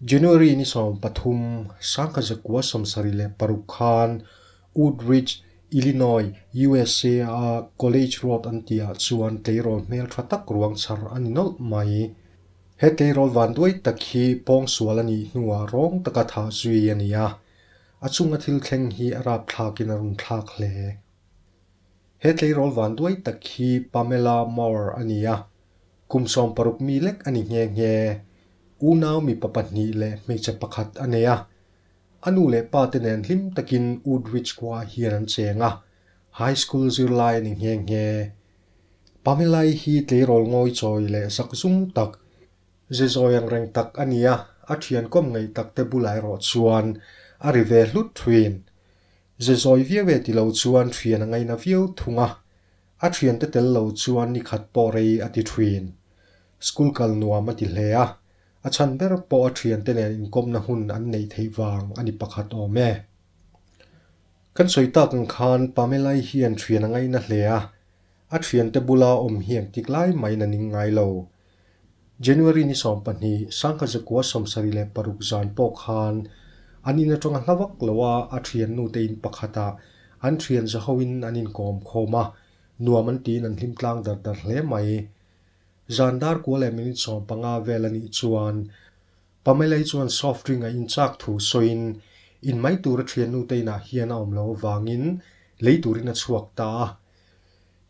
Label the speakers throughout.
Speaker 1: January ni 13, 1976 khan Woodridge, Illinois, USA a College Road an tihah chuan tleirawl hmeltha tak ruang chhar a ni nawlh mai. He tleirawl vanduai tak hi pawngsual a nih hnuah rawng taka thah zui a ni a, a chunga thil thleng hi a rapthlakin a runthlak hle. He tleirawl vanduai tak hi Pamela Moore a ni a, kum 60 mi lek a ni nghe nghe. Unau mipa pahnih leh hmeichhe pakhat a nei a, a nu leh pa te nen hlim takin Woodridge khua hian an cheng a, high school zirlai a ni nghe nghe. Pamela-i hi tleirawl ngawi chawi leh zak zum tak, ze zawi ang reng tak a ni a, a thian kawm ngei tak te bulah erawh chuan a ri ve hlut thin. Ze zawi viau e ti lo chuan thian a ngaina viau thung a, a thiante tel lo chuan ni khat pawh rei a ti thin. School kal nuam a ti hle a, a chhan ber pawh a thiante nen inkawmna hun an neih theih vang a ni pakhat awm e. Kan sawi tak ang khan Pamela-i hian thian a ngaina hle a, a thiante bula awm hi engtik lai maiin a ning ngai lo. January ni 12, 1976 zan pawh khan an in atanga hla vak lo a, a thiannu te in pakhatah an thian zahoin an inkawm khawm a, nuam an tiin an hlim tlang dar dar hle mai. Zan dar kua leh minute 15 vel a nih chuan Pamela-i chuan soft drink a inchak thu sawiin in mai tura thiannu te inah hian a awm lo avangin lei turin a chhuak ta a.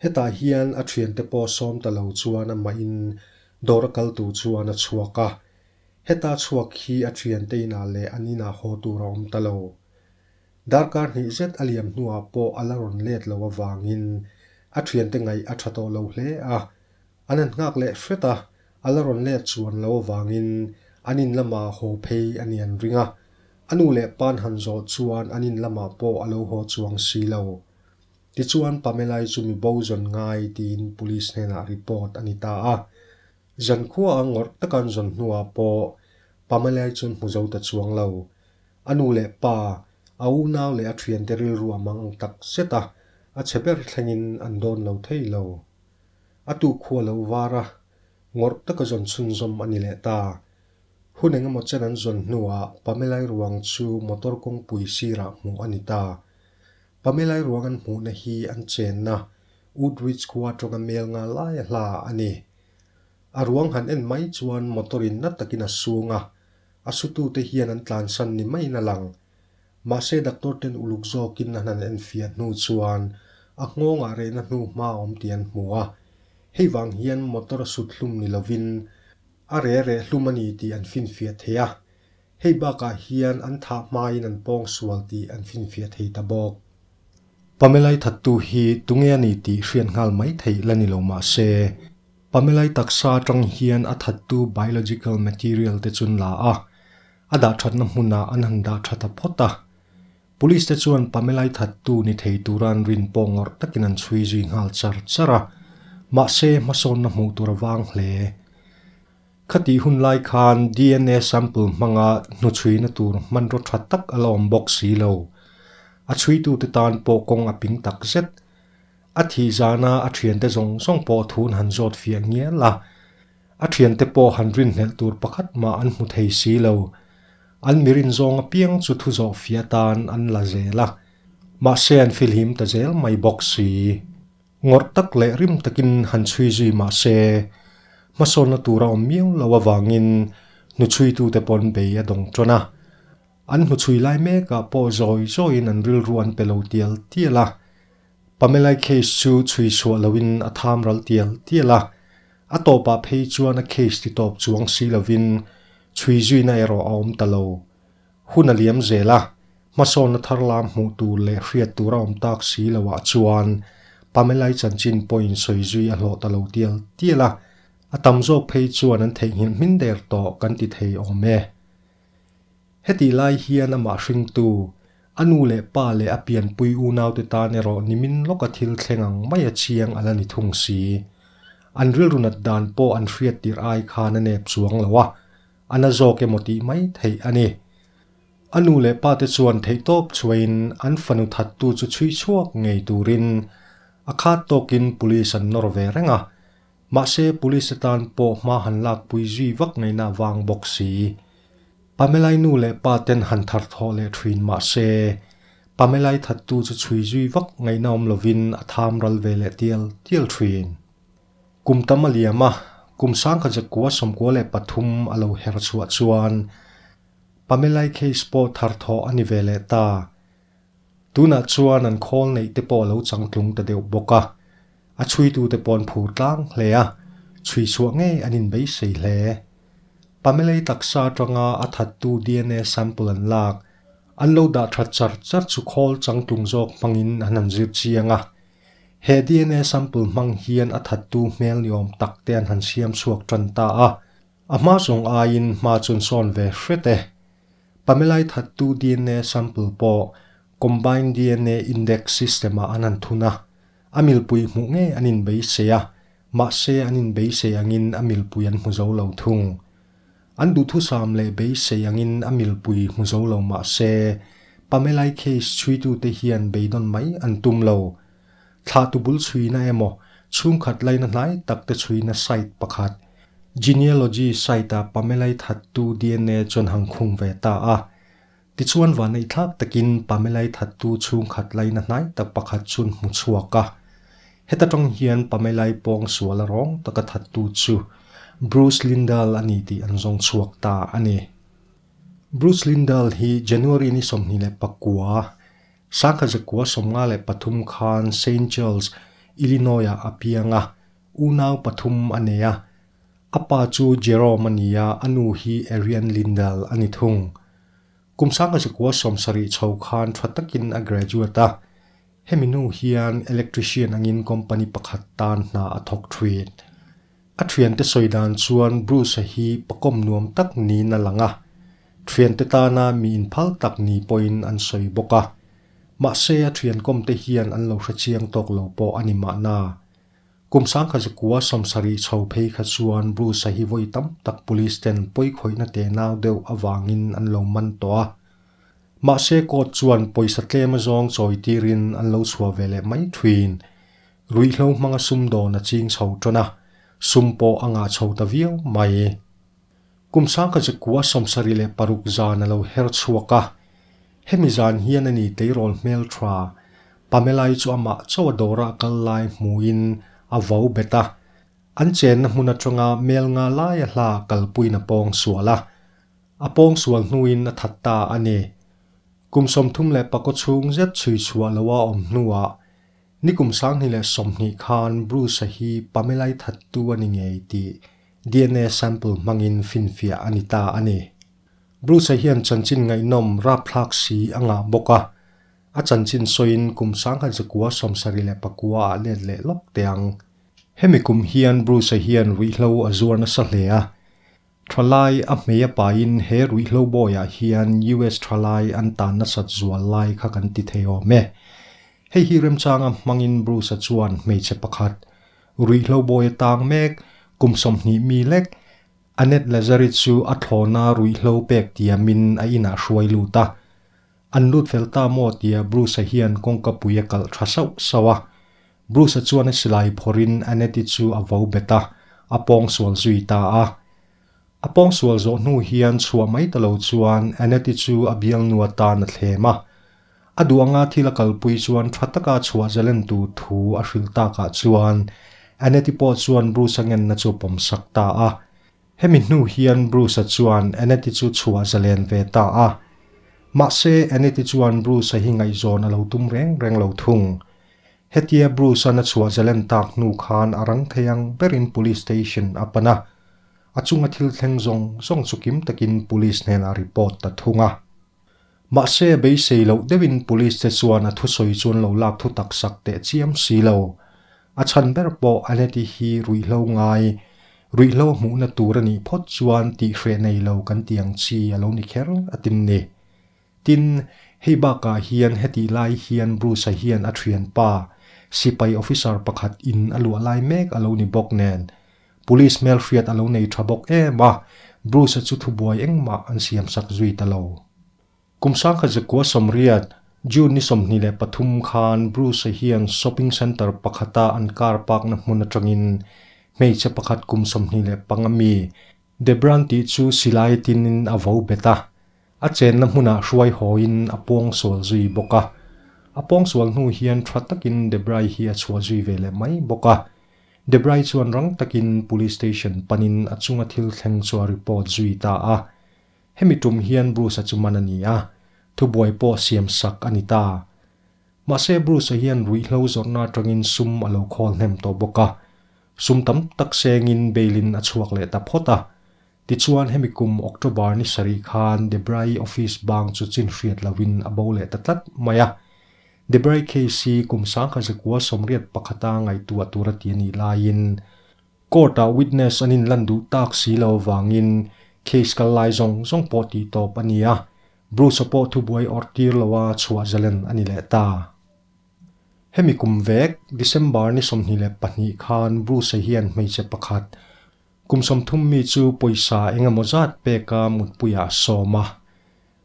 Speaker 1: Hetah hian a thiante pawh sawm ta lo chuan amahin dawr a kal tur chuan a chhuak a. Heta chhuak hi a thiante inah leh an inah haw tur a awm ta lo. Darkar hnih zet a liam hnuah pawh a la rawn let lo avangin a thiante ngaih a tha tawh lo hle a. An han nghak leh hret a, a la rawn let chuan lo avangin an in lamah haw phei a ni an ring a. A nu leh pa'n han zawh chuan an in lamah pawh a lo haw chuang si lo. Tichuan Pamela-i chu mi bo zawn ngai tiin police hnenah report a ni ta a. Zankhua a ngawrh taka an zawn hnuah pawh Pamela-i chuan hmu zo ta chuang lo. A nu leh pa, a unau leh a thiante rilru a mang ang tak zet a, a chhe ber thlengin an dawn lo thei lo. A tuk khua lo var a, ngawrh taka zawn chhunzawm a ni leh ta. Hun engemaw chen an zawn hnuah Pamela-i ruang chu motor kawngpui sirah hmuh a ni ta. Pamela-i ruang an hmuhna hi an chenna Woodridge khua atanga mel nga lai a hla a ni. A ruang han en mai chuan motor in na takin a sung a, a sutute hian an tlansan ni maiin a lang. Mahse doctor ten uluk zawkin an han enfiah hnu chuan a nghawngah rehna hnu hma a awm tih an hmu a, hei vang hian motor a sut hlum ni lovin a reh reh hlum a ni tih an finfiah thei a. Hei bakah hian an thah hmain an pawng sual tih an finfiah thei ta bawk. Pamela-i thattu hi tunge a ni tih hriat nghal mai theih la ni lo mah se, Pamela-i taksa atang hian a thattu biological material te chun la a, a dah thatna hmunah an han dah tha ta phawt a. Police te chuan Pamela-i thattu ni thei tura an rin pawh ngawrh takin an chhui zui nghal char char a, mahse hmasawnna hmuh tur a vang hle. Khatih hun lai khan DNA sample hmanga hnuchhuina tur hmanraw tha tak a la awm bawk si lo. A chhuitute tan pawh kawng a ping tak zet. A thih zana a thiante zawng zawng pawh thun han zawt fiah ngial a, a thiante pawh han rinhlelh tur pakhat mah an hmu thei si lo. An mirin zawng apiang chu thu zawh fiah tan an la zel a, mahse an filhim ta zel mai bawk si. Ngawrh tak leh rim takin han chhui zui mah se, hmasawnna tur a awm miau lo avangin hnuchhuitute pawn bei a dawng ṭawn a. An hnuchhui lai mekah pawh zawi zawiin an rilru an pe lo tial tial a. Pamela-i case chu chhui chhuah loin a tham ral tial tial a. A tawpah phei chuan a case ti tawp chuang si lovin chhui zuina erawh a awm ta lo. Hun a liam zel a, hmasawnna thar lam hmuh tur leh hriat tur a awm tak si loah chuan Pamela-i chanchin pawhin sawi zui a hlawh ta lo tial tial a, a tam zawk phei chuan an theihnghilh hmin der tawh kan ti thei awm e. Hetih lai hian amah hringtu, a nu leh pa leh a pianpui unaute tan erawh nimin lawka thil thleng ang mai a chiang a la ni thung si. An rilru nat dan pawh an hriat tirh ai khan a nep chuang lo a, A na zawk emaw tih mai theih a ni. A nu leh pa te chuan theihtawp chhuahin an fanu thattu chu chhui chhuak ngei turin a khat tawkin police an nawr ve reng a. Mahse police te tan pawh hma han lakpui zui vak ngaihna vang bawk si. Pamelai nu leh pa ten han thar thawh leh thin mah se, Pamelai thattu chu chhui zui vak ngaihna awm lovin a tham ral ve leh tial tial thin. Kum tam a liam a, kum sangkhat zakua 93 a lo her chhuah chuan Pamelai case pawh thar thawh a ni ve leh ta. Tunah chuan an khawl neih te pawh a lo changtlung ta deuh bawk a, a chhuitute pawh an phur tlang hle a, chhui chhuah ngei an inbeisei hle. Pamelai taksa atanga a thattu DNA sample an lak, an lo dah that char char chu khawl changtlung zawk hmangin an han zir chiang a. He DNA sample hmang hian a thattu hmel ni awm tak te an han siam chhuak tan ta a, a hma zawng aiin hma chun sawn ve hret e. Pamelai thattu DNA sample pawh Combined DNA Index System-ah an han thun a, a milpui hmuh ngei an inbeisei a, mahse an inbeisei angin a milpui an hmu zo lo thung. An duhthusam leh beisei angin a milpui hmu zo lo mahse Pamelai case chhuitute hian beidawn mai an tum lo. Thlahtu bul chhuina emaw chhungkhat laina hnai tak te chhuina site pakhat, genealogy site-a Pamelai thattu DNA chuan hang khung ve ta a. Tichuan vanneih thlak takin Pamelai thattu chhungkhat laina hnai tak pakhat chun hmu chhuak a. Heta tang hian Pamelai pawng sual a rawng taka thattu chu Bruce Lindahl a ni tih an zawng chhuak ta a ni. Bruce Lindahl hi January ni 29, 1953 khan Saint Charles, Illinois-ah a piang a, unau pathum a nei a. A pa chu Jerome a ni a, a nu hi Arian Lindahl a ni thung. Kum 1970 chho khan tha takin a graduate a, hemi nu hian electrician angin company pakhat tan hna a thawk thin. A thiante sawi dan chuan Bruce-a hi pakawm nuam tak niin a lang a, thiante tana mi inphal tak ni pawhin an sawi bawk a. Mahse a thian kawmte hian an lo hre chiang tawk lo pawh a ni mahna. Kum 1970 chho phei kha chuan Bruce-a hi vawi tam tak police ten pawi khawihna te nau deuh avangin an lo man tawh a. Mahse court chuan pawisa tlem azawng chawi tirin an lo chhuah ve leh mai thin. Ruihhlo hmanga sum dawn a ching chho tan a, sum pawh a ngah chho ta viau mai. Kum 1976 zan a lo her chhuak a, hemi zan hian a ni tleirawl hmel tha Pamelai chu amah chauh a dawrah kal lai hmuin a vo bet a, an chenna hmun atanga mel nga laia hla kalpuiin a pawng sual a, a pawng sual hnuin a that ta a ni. Kum 34 chhung zet chhui chhuah loa awm hnuah Nikum 2020 khan Bruce-a hi Pamelai thattu a ni ngei tih DNA sample hmangin finfiah a ni ta a ni. Bruce-a hian chanchin ngaihnawm rapthlak si a ngah bawk a, a chanchin sawiin kum 1979 ah let leh lawk teh ang. Hemi kum hian Bruce-a hian ruihhlo a zuar nasa hle a, Thalai a hmei a pain he ruihhlo bawiah hian US thalai an tan nasat zual lai kha kan ti thei awm e. Hei hi remchanga hmangin Bruce-a chuan hmeichhe pakhat, ruihhlo bawi atang mek, kum 20 mi lek, Annette Lazari chu a thlawna ruihhlo pek tiamin a inah hruai lut a. An lut fel ta maw tia Bruce-a hian kawngka pui a kalh tha sauh sauh a. Bruce-a chuan a silai phawrhin Annette-i chu a vo bet a, a pawng sual zui ta a. A pawng sual zawh hnu hian chhuah mai ta lo chuan Annette-i chu a bialnu atan a thlem a. A duh anga thil a kalpui chuan tha taka chhuah zalen tur thu a hrilh takah chuan Annette-i pawh chuan Bruce-a ngenna chu a pawmsak ta a. Hemi hnu hian Bruce-a chuan Annette-i chu chhuah zalen ve ta a. Mahse Annette-i chuan Bruce-a hi ngaihzawn a lo tum reng reng lo thung. Hetia Bruce-a'n a chhuah zalen tak hnu khan a rang thei ang berin police station a pan a, a chunga thil thleng zawng zawng chu kim takin police hnenah report ta thung a. Mahse a beisei loh deuhin police te chuan a thusawi chu an lo lak thu tak sak teh chiam si lo. A chhan ber pawh Annette hi ruihhlo ngai, ruihhlo hmuhna tur a nih phawt chuan tihhreh nei lo kan ti ang chi a lo ni kher a tin ni. Tin, hei bakah hian hetih lai hian Bruce-a hian a thianpa, sipai officer pakhat in a luah lai mek a lo ni bawk nen, police hmelhriat a lo nei tha bawk em a, Bruce-a chu thubuai engmah an siamsak zui ta lo. Kum 1980, June ni 23 khan Bruce-a hian shopping centre pakhata an car park na hmun atangin hmeichhe pakhat kum 25 mi. Debra-a'n tih chu silai tinin a vo bet a, a chenna hmunah hruai hawiin a pawngsual zui bawk a. A pawngsual hnu hian tha takin Debra-i hi a chhuah zui ve leh mai bawk a. Debra-i chuan rang takin Police Station panin a chunga thil thleng chu a report zui ta a. Hemi tum hian Bruce-a chu man a ni a, thubuai pawh siam sak a ni ta. Mahse Bruce-a hian ruihhlo zawrhna atangin sum a lo khawl hnem tawh bawk a, sum tam tak sengin bail-in a chhuak leh ta phawt a. Tichuan hemi kum October ni sarih khan Debra-i office bang chu chin hriat lohin a bo leh ta tlat mai a. Debra-i case hi kum 1981-a ngaihtuah tur a ti a nih laiin Court-ah witness an inlan duh tak si lo avangin case kal lai zawng zawng pawh tih tawp a ni a, Bruce-a pawh thubuai awrh tir loa chhuah zalen a ni leh ta. Hemi kum vek, December ni 22 khan Bruce-a hian hmeichhe pakhat, kum 30 mi chu pawisa eng emaw zat peka mutpuiah a sawm a.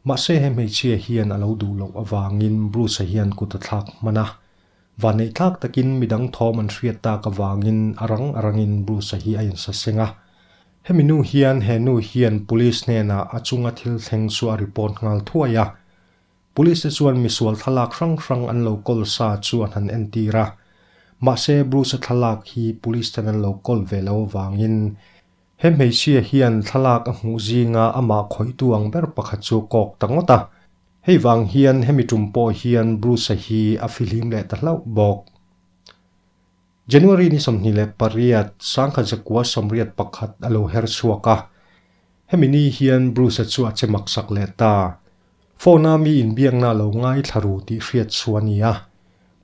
Speaker 1: Mahse he hmeichhia hian a lo duh loh avangin Bruce-a hian kut a thlak hman a. Vanneih thlak takin midang thawm an hriat tak avangin a rang a rangin Bruce-a hi a insaseng a. Hemi nu hian he nu hian Police hnenah a chunga thil thleng chu a report nghal thuai a. Police te chuan misual thlalak hrang hrang an lo kawl sa chu an han entir a. Mahse Bruce-a thlalak hi Police ten an lo kawl ve lo avangin He hmeichhia hian thlalak a hmuh zinga amah khawihtu ang ber pakhat chu kawk ta ngawt a. Hei vang hian hemi tum pawh hian Bruce-a hi a fihlim leh ta hlauh bawk. January ni 28, 1981 a lo her chhuak a. Hemi ni hian Bruce-a chu a che maksak leh ta. Phone-a mi inbiakna a lo ngaithla ru tih hriat chu a ni a.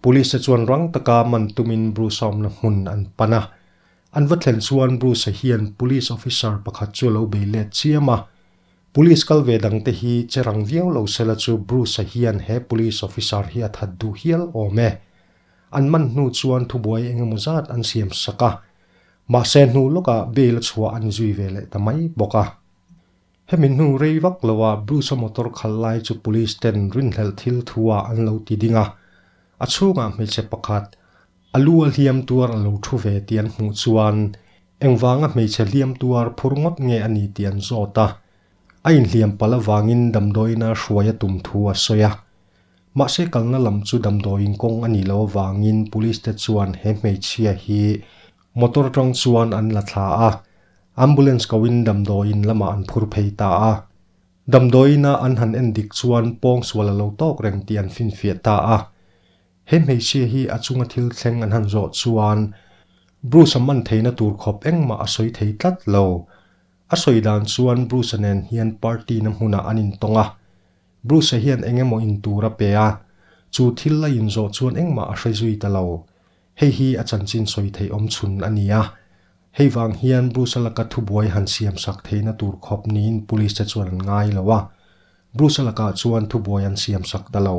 Speaker 1: Police-te chuan rang taka man tumin Bruce-a awmna hmun an pan a. An va thlen chuan Bruce-a hian Police officer pakhat chu a lo bei let chiam a. Police kal ve dangte hi che rang viau lo sela chu Bruce-a hian he Police officer hi a that duh hial awm e. An man hnu chuan thubuai eng emaw zat an siam sak a. Mahse hnu lawkah bail a chhuah a ni zui ve leh ta mai bawk a. Hemi hnu rei vak loah Bruce-a motor khalh lai chu Police ten rinhlelh thil thu-ah an lo ti ding a. A chhungah hmeichhe pakhat, a lu a hliam tuar a lo thu ve tih an hmuh chuan engvanga hmeichhe hliam tuar phur ngawt nge a ni tih an zawt a. A inhliam palh avangin damdawiina hruai a tum thu a sawi a. Mahse kalna lam chu damdawiin kawng a nih loh avangin police te chuan he hmeichhia hi motor atang chuan an la thla a, ambulance koin damdawiin lamah an phur phei ta a. Damdawiina an han en dik chuan pawngsual a lo tawk reng tih an finfiah ta a. He hmeichhia hi a chunga thil thleng an han zawh chuan Bruce-a man theihna tur khawp engmah a sawi thei tlat lo. A sawi dan chuan Bruce-a nen hian party-na hmunah an intawng a. Bruce-a hian eng emaw in tur a pe a, chu thil a inzawh chuan engmah a hre zui ta lo. Hei hi a chanchin sawi theih awm chhun a ni a. Hei vang hian Bruce-a laka thubuai han siam sak theihna tur khawp niin police te chuan an ngai lo a. Bruce-a lakah chuan thubuai an siam sak ta lo.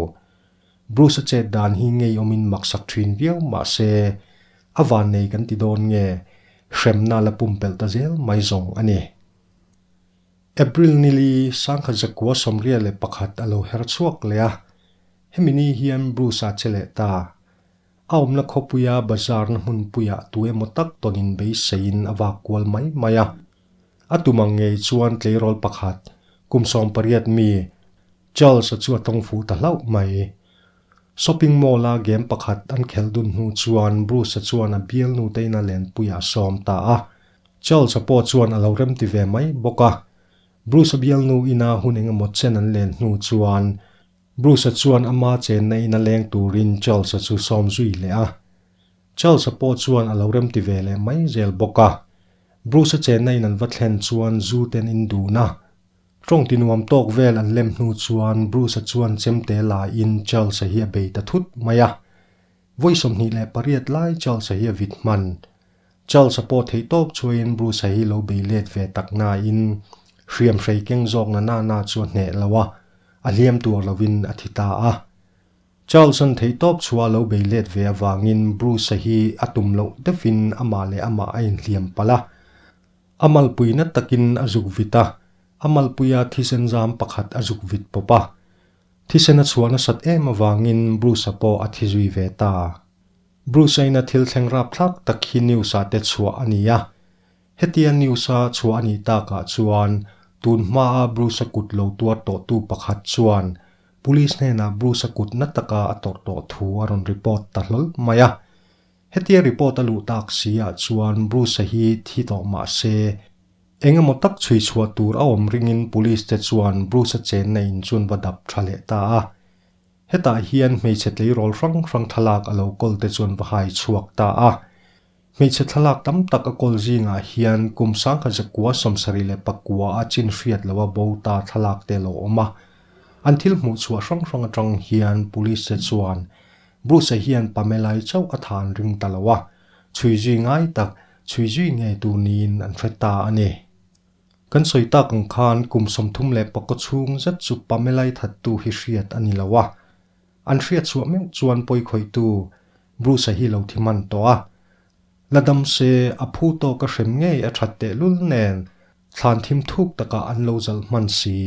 Speaker 1: Bruce-a chet dan hi ngeiawmin mak sak thin viau mah se, a vannei kan ti dawn nge, hremna la pumpelh ta zel mai zawng a ni. April nili 1981 a lo her chhuak leh a, hemi ni hian Bruce-a che leh ta. A awmna khawpuia bazar-na hmunpuiah tu emaw tak tawnin beiseiin a vak kual mai mai a. A tum ang ngei chuan tleirawl pakhat, kum 18 mi, Charles-a chu a tawng fuh ta hlauh mai. Shopping mall-a game pakhat an khelh dun hnu chuan Bruce-a chuan a bialnu te ina lenpuiah a sawm ta a. Charles-a pawh chuan a lo remti ve mai bawk a. Bruce-a bialnu ina hun engemaw chen an len hnu chuan Bruce-a chuan ama chenna ina leng turin Charles-a chu sawm zui leh a. Charles-a pawh chuan a lo remti ve leh mai zel bawk a. Bruce-a chenna in an va thlen chuan zu ten in dun a. Tawng ti nuam tawk vel an lem hnu chuan Bruce-a chuan chemte laiin Charles-a hi a bei ta thut mai a. Vawi 28 lai Charles-a hi a vit hman. Charles-a pawh theih tawp chuaiin Bruce-a hi lo bei let ve tak nain hriam hrei keng zawk na na na chu a hneh lo a, a hliam tuar lovin a thi ta a. Charles-a'n theih tawp chhuah a lo bei let ve avangin Bruce-a hi a tum loh deuhin amah leh amah a inhliam palh a. A malpui na takin a zuk vit a, a malpuia thisen zam pakhat a zuk vit pawp a. Thisen a chhuah nasat em avangin Bruce-a pawh a thi zui ve ta. Bruce-a ina thil thleng rapthlak tak hi news-ah te chhuah a ni a. Hetia news-a chhuah a nih takah chuan tun hmaa Bruce-a kut lo tuar tawhtu pakhat chuan Police hnenah Bruce-a kut na taka a tawrh tawh thu a rawn report ta hlawl mai a. Hetia report a luh tak si ah chuan Bruce-a hi thi tawh mah se, eng emaw tak chhui chhuah tur a awm ringin Police te chuan Bruce-a chenna in chu an va dap tha leh ta a. Hetah hian hmeichhe tleirawl hrang hrang thlalak a lo kawl te chuan va hai chhuak ta a. Hmeichhe thlalak tam tak a kawl zingah hian kum sangkhat zakua 74 a chin hriat loha bo ta thlalak te a lo awm a. An thil hmuh chhuah hrang hrang atang hian Police te chuan Bruce-a hian Pamela-i chauh a tha an ring ta lo a, chhui zui ngai tak, chhui zui ngei tur niin an hre ta a ni. Kan sawi tak ang khan kum 35 chhung zet chu Pamela-i thattu hi hriat a ni lo a. An hriat chhuah meuh chuan pawikhawihtu Bruce-a hi lo thi hman tawh a. La dam se, a phu tawk a hrem ngei a that tehlul nen thlan thim thuk takah an lo zalh hman si.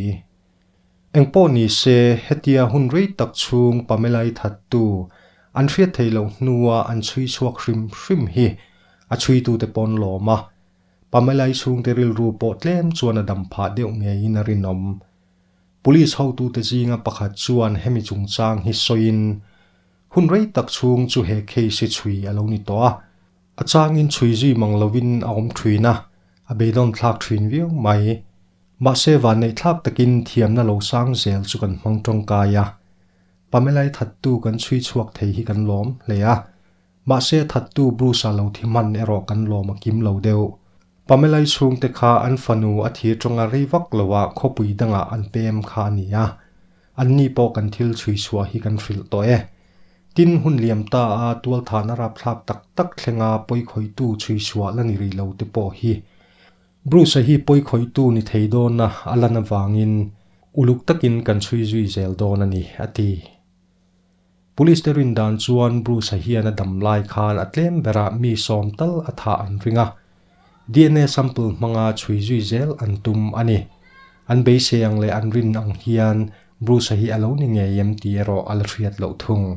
Speaker 1: Engpawh ni se, hetia hun rei tak chhung Pamela-i thattu an hriat theih loh hnua an chhui chhuak hrim hrim hi a chhuitute pawn lawm a. Pamela-i chhungte rilru pawh tlem chuan a dam phah deuh ngeiin a rinawm. Police hotute zinga pakhat chuan hemi chungchang hi sawiin, Hun rei tak chhung chu he case hi chhui a lo ni tawh a. A changin chhui zui mang lovin a awm thin a, a beidawn thlak thin viau mai. Mahse vanneih thlak takin thiamna lo sang zel chu kan hmang tawngkai a. Pamela-i thattu kan chhui chhuak thei hi kan lawm hle a. Mahse thattu Bruce-a lo thi hman erawh kan lawm a kim lo deuh. Pamela-i chhungte kha an fanu a thir tawnga rei vak loah khawpui dangah an pem kha a ni a. Anni pawh kan thil chhui chhuah hi kan hrilh tawh e. Tin, hun liam ta a tualthahna rapthlak tak tak thlenga pawikhawihtu chhui chhuah la ni rih lo te pawh hi Bruce-a hi pawikhawihtu ni thei dawna a lan avangin uluk takin kan chhui zui zel dawn a ni, a ti. Police te rin dan chuan Bruce-a hian a dam lai khan a tlem berah mi sawm tal a thah an ring a, DNA sample hmanga chhui zui zel an tum a ni. An beisei ang leh an rin ang hian Bruce-a hi a lo ni ngei em tih erawh a la hriat loh thung.